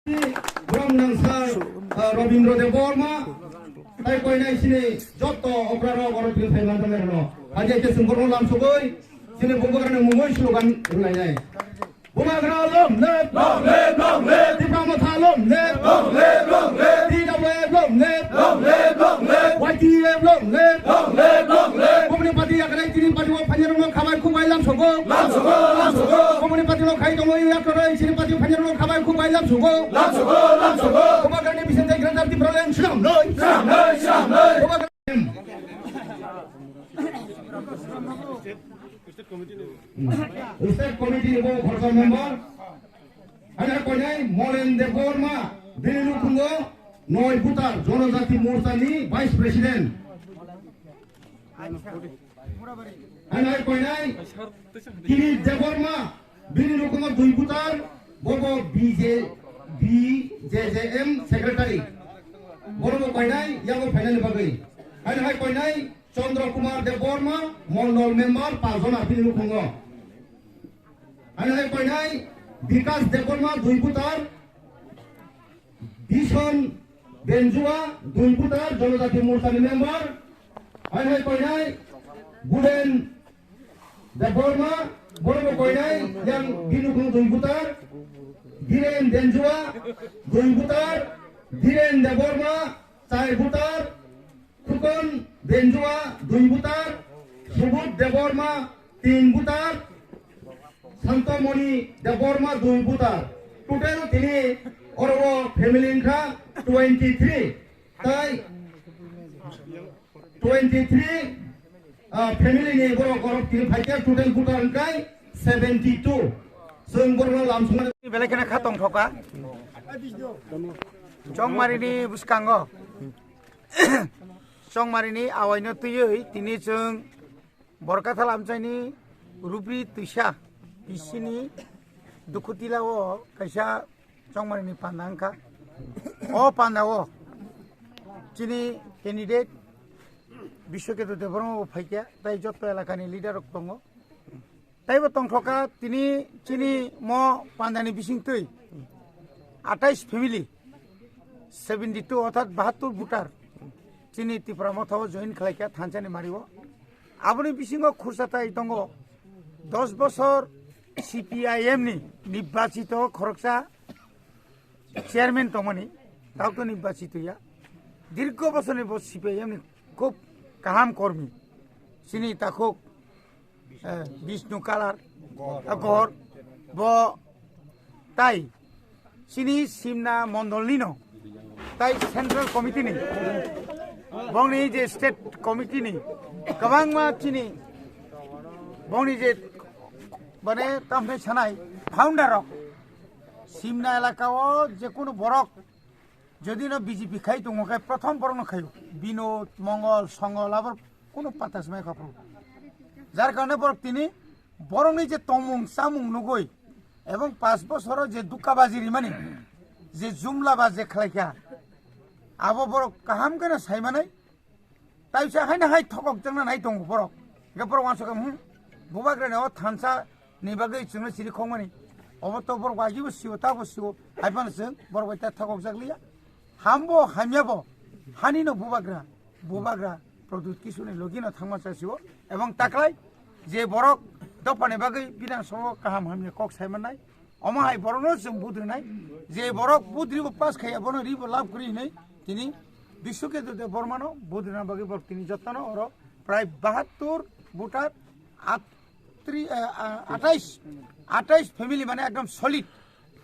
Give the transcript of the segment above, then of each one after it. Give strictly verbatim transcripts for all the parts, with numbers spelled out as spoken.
Borok nang sir, ah, Robindra Debbarma, tai koinai sini jotto okra rok oro tini phai manjak nai rok. Haje ke sung borok lam sugoi, sini bumbu karani mungoi slogan rulai nai. Bubagra long live! Long live, long live! Tipra Motha long live! Long live, long live! T W F long live! Long live, long live! Y T F long live! Long live, long live! Bumuni party yakrai tini party o phanyarokno khabai khubai lam sogo. Lam sogo, lam sogo! Bumuni party no khai tongo yakrai tini party phanyarokno khabai khubai lam sogo. Lam sogo, lam sogo! Bubagrani bising tei Greater Tipraland swnam noi. Swnam noi, swnam noi! Bubagra State Committee ni bo khoroksa member. Ani hai koinai Molen Debbarma, bini nukhungo noi butar Jonojati Morcha ni Vice President. Ani hai koinai Kirit Debbarma, bini nukhungo dui butar, bobo B J, B J J M Secretary. Borok bo koinai yago final ni bagwi. Ani hai koinai Chandra Kumar Debbarma, Mondol member, pajona bini nukhungo. Ani hai koinai Bikas Debbarma, dui butar, Bison Benjua, dui butar, Jonojati Morchani member. Ani hai koinai Gulen Debbarma, borok bo koinai yang bini nukhungo dui butar, Biren Benjua, dui butar, Biren Debbarma, char butar, Khukon Benjua dui butar, Subudh Debbarma tin butar, Santomoni Debbarma dui butar. Total tini oro o family wngkha twenty three. Tai twenty three, ah, family ni borok oro tini phaikhe total butar wngkha seventy two. Chwng borokno lamsongmani belai kheno kha tongthoka. Chongmarini bwskango. Chongmarini awaino twiwi tini chwng Borkathal amchaini Rupri Twisa bisini Dukhutila o kaisa Chongmarini panda wngkha. O panda o chini candidate Biswaketu Debbarma bo phaikha, tai jotto elakani leader rok tongo. Taibo tongthokha tini chini mo pandani bisingtwi atais family, seventy two orthat bahattur voter chini Tipra Motha o join khlaikha thansani mario. Aboni bisingo khursa tai tongo dos bosor C P I M ni nirbachito khoroksa chairman tongmani, taukto nirbachito ya. Dirgo bosorni bo C P I M ni khub kaham kormi. Chini takhuk eh, Bishnu Kalar, Gor, bo tai chini Simna Mondol nino, tai Central Committee ni, bongni je State Committee ni, kwbangma chini, bongni je, mane, tamthai sanai founder rok, Simna elaka o je kono borok, Jodi no B J P khai tongo khe, prothom borok no khaio. Binod, Mongol, Songol, abor kuno patas mai kha phuru. Jar karone borok tini borok ni je tongmung, chamung nugui, ebong panch bosoro je dukka baji rimani, je jumla ba je khlai kha, abo borok kaham khe no sai manai. Taisa haino hai thokok jakna nai tongo borok. Hingke borok uansuk khe, hmm, bubagrani o thansa ni bagwi chwngno siri khokmani. Obo to borok bai bo sio, ta bo sio. Hai phano chwng borok bai ta thokok jak liya. Hambo, hamya bo. Hani no bubagra. Bubagra Pradyut Kishore ni logi no thangma cha sio. Ebong taklai je borok dophani bagwi Bidhan Sabha o kaham hamya kok sai mannai. Omo hai borokno chwng vote rwnai, je borok vote ribo pass khaiya, bono ribo lab kwrwi hinwi tini Biswaketu Debbarmano vote rwna bagwi borok tini jotono oro prai bahattur voter, at-, tri-, eh, ah, atais, atais family mane ekdom solid,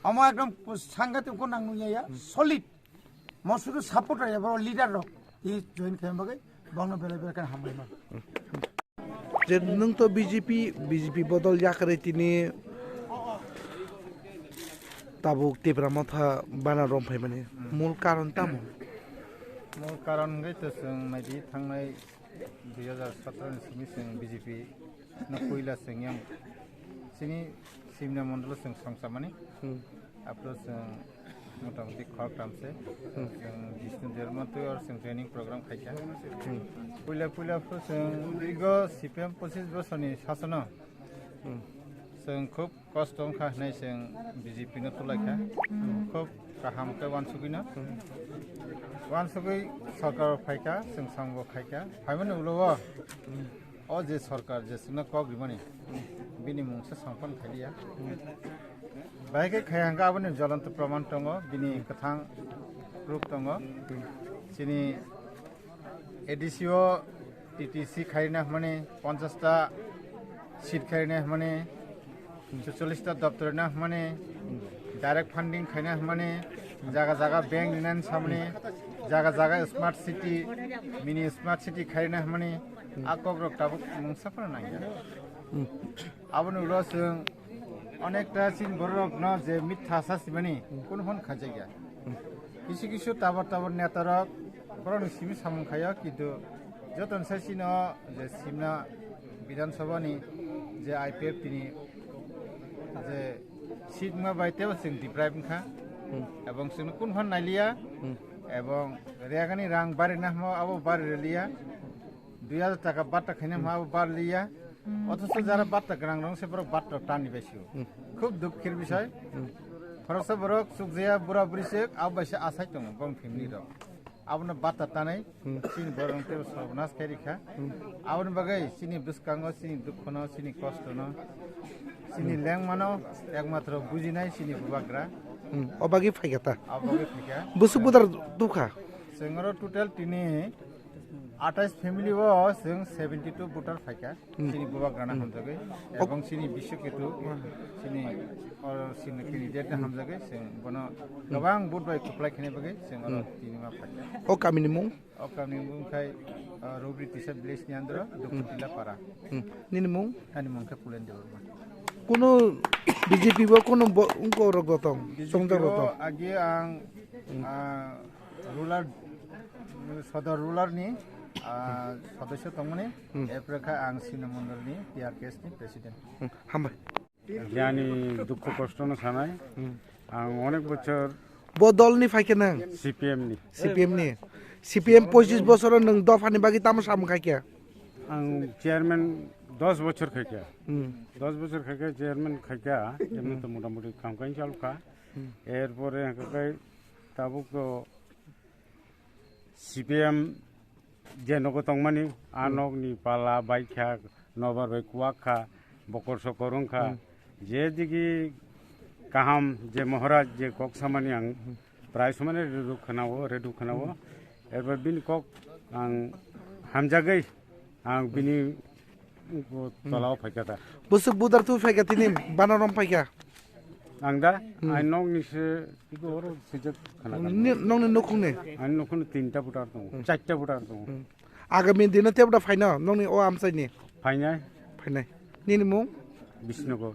omo ekdom sangatik ko nang nungya ya, solid. Mo sudu supporter ya, borok leader rok tini join khaina bagwi borokno belai belai khe hambai ma. Je nwng to B J P, B J P bodol yakarwi tini tabuk Tipra Motha bana romphai mani mul karon tamo? Mul karon hwnkhe to chwng naidi thangnai dui hazar sotro ni simi chwng B J P no puila chwng yang chini Simna mondolo chwng songchamani. Hmm. Apro chwng motamoti khoroktham se. Hmm. Chwng Bishnu Debbarma twi or chwng training program khaikha. Hmm. Puila puila apro chwng dirgo C P M pochis bosorni sasono. Hmm. Chwng khub kosto wngkha hwnwi chwng B J P no tulaikha. Khub kaham khe uansugwino. Uansugwi sorkar phaikha, chwng samung bo khaikha. Phaimani ulo o, o je sorkar je chwngno kok rimani, bini mungsa sampan khailiya. Bahai khe khaya hwnkhe aboni jolonto proman tongo, bini kwthang proof tongo. Chini A D C o T T C khairina hwnmani, ponchash ta seat khairina hwnmani, chuchollish ta doptor rina hwnmani, direct funding khaina hwnmani, jaga jaga bank rinani samani, jaga jaga smart city, mini smart city khairina hwnmani, a kok rok tabuk mungsa phano nangya. Aboni ulo chwng onekta chini borok rok no je mitha sa simani, kunu phano khajakya. Kisu kisu tabor tabor neta rok borok ni simi samung khayo, kintu joto ni sai chini o je simna Bidhan Sabha ni je I P F T ni je seat ma bai tebo chwng deprive wngkha. Ebong chwngno kunu phano nailiya, ebong rega ni rang bari na hwnma abo bari rwliya. Dui hajar taka batta khaina hwnma abo barliya. Othocho jara batta gwnang rok se borok batta tani bai sio. Khub dukhir bisoi. Khoroksa borok chukjaya bura buri se abo bai se asai tongo bong family rok. Abono batta tanai chini borok tebo sorbonas khe rikha. Aboni bagwi chini bwskango chini dukhono chini kostono chini lengmano ekmatro bujinai chini bubagra. O bagwi phaikha ta. Abo bagwi phaikha. Busuk budar dukha. Chwng oro total tini atais family o chwng seventy two voter phaikha. Chini bubagrana hamjagwi ebong chini bishu ketu chini oro chini candidate na hamjagwi chwng bono gabang vote bai kwplai khini bagwi chwng oro tini ma phaikha. O kamini mung? O kamini mung khai Rubri Tisa village ni andro Dukhu Tila para. Nini mung? Ani mung khe Pulen Debbarma. Kuno B J P bo kuno bo-, wngko rok rotong, B J P songjak o rotong. Agi ang, ah, rural, sodor rural ni, ah, sodosyo tongmani, erpore kha ang Sino Mondol ni T R K S ni president. Hambai. Jani dukho kosto no sanai. Ang onek bochor. Bo dol ni phaikhe nang? C P M ni. C P M ni. C P M pochis bochor o nwng dopha ni bagwi tamo samung khaikhe? Ang chairman dos bochor khaikha. Hmm. Dos bochor khaikha, chairman khaikha, emni to motamuti kam kain chalkha. Hmm. Erpore hwnkhe tabuk to C P M je nogo tongmani, a nokni pala baikha, nobar bai kuwak kha, bokor sokor wngkha. Hmm. Je digi kaham je Maharaj je kok samani ang prai somani redu khwnao, redu khwnao. Erpore bini kok ang hamjagwi ang bini tolao phaikha ta. Busuk budar tu phaikha tini banarom phaikha. Ang da, hmm, ai nokni se, iko oro sijak khana. Ni, nokni nukhungni? Ani nukhungni tinta butar tongo, hmm, charta butar tongo. Hmm. Agami dino tebra phaino, nokni o amchaini? Phainai. Phainai. Nini mung? Bishnogor.